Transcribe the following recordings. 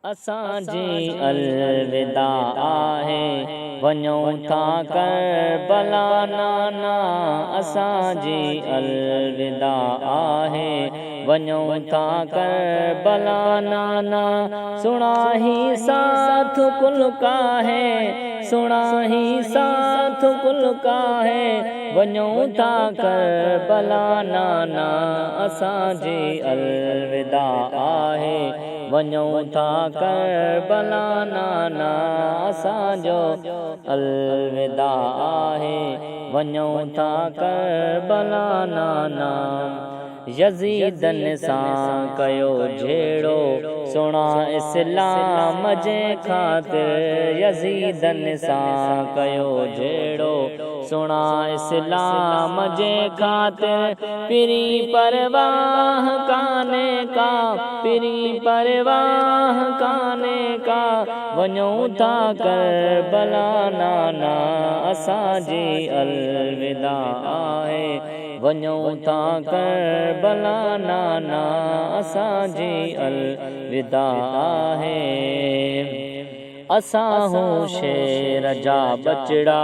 اسان جي الوداع آهي، وڃون ٿا ڪربلا نانا. اسان جي الوداع آهي، وڃون ٿا ڪربلا نانا. سڻا هي ساٿ ڪل ڪاهي، سڻا هي ساٿ ڪل ڪاهي، وڃون ٿا ڪربلا نانا. اسان جي الوداع آهي، وڃون ٿا ڪربلا نانا. اسان جو الوداع آهي، وڃون ٿا ڪربلا نانا. يزيدن سان ڪيو جهيڙو سڻا اسلام جي خاطر، يزيدن سان ڪيو جهيڙو سڻا اسلام جي خاطر. پرين پرواهه ڪانهي ڪا، پرين پرواهه ڪانهي ڪا، وڃون ٿا ڪربلا نانا. اسان جي الوداع آهي، وڃون ٿا ڪربلا نانا. اسان جي الوداع آهي. اسان هون شير جا ٻچڙا،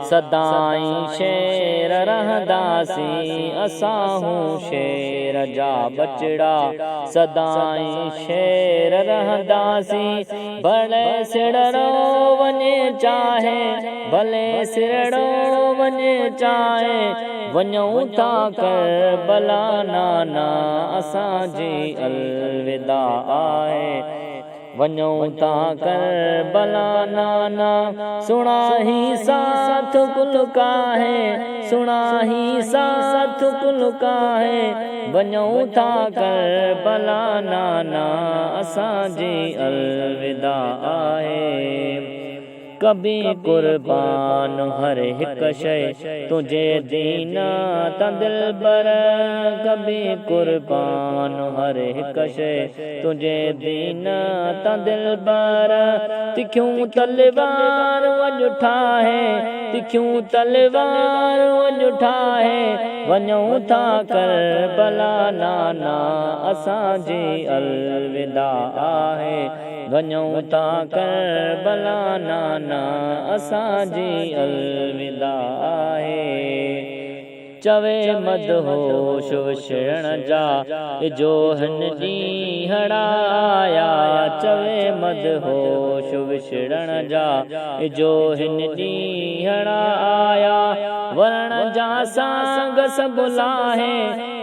سدائين شير رهنداسين. اسان هون شير جا ٻچڙا، سدائين شير رهنداسين. ڀلي سڙڻو وڃي چاهي، ڀلي سڙڻو وڃي چاهي، وڃون ٿا ڪربلا نانا. اسان جي الوداع آهي، وڃون ٿا ڪربلا نانا. سڻا هي ساٿ ڪل ڪاهي، سڻا هي ساٿ ڪل ڪاهي، وڃون ٿا ڪربلا نانا. اسان جي الوداع آهي. ڪبي قربان هر هڪ شيءِ تنهنجي دين تان دلبر، ڪبي قربان هر هڪ شيءِ تنهنجي دين تان دلبر. تکيون تلوار اڄ ٺاهي، تکيون تلوار اڄ ٺاهي، وڃون ٿا ڪربلا نانا. اسان جي الوداع آهي، وڃون ٿا ڪربلا نانا. اسان جي الوداع آهي. چوي مدهوش وڇڙڻ جا جو هن ڏينهن آيا، چوي مدهوش وڇڙڻ جا جو هن ڏينهن آيا. ورڻ جا سانگ سڀ لاهي،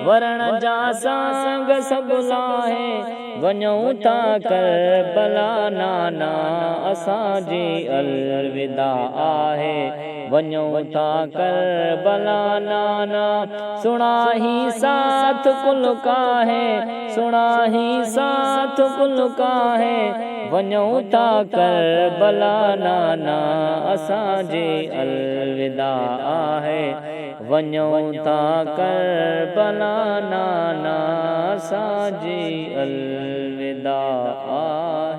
ورڻ جا سانگ سڀ لاهي، وڃون ٿا ڪربلا نانا. اسان جي الوداع آهي، وڃون ٿا ڪربلا نانا. سڻا هي ساٿ ڪل ڪاهي، سڻا هي ساٿ ڪل ڪاهي، وڃون ٿا ڪربلا نانا. اسان جي الوداع آهي، وڃون ٿا ڪربلا نانا. اسان جي الوداع آهي.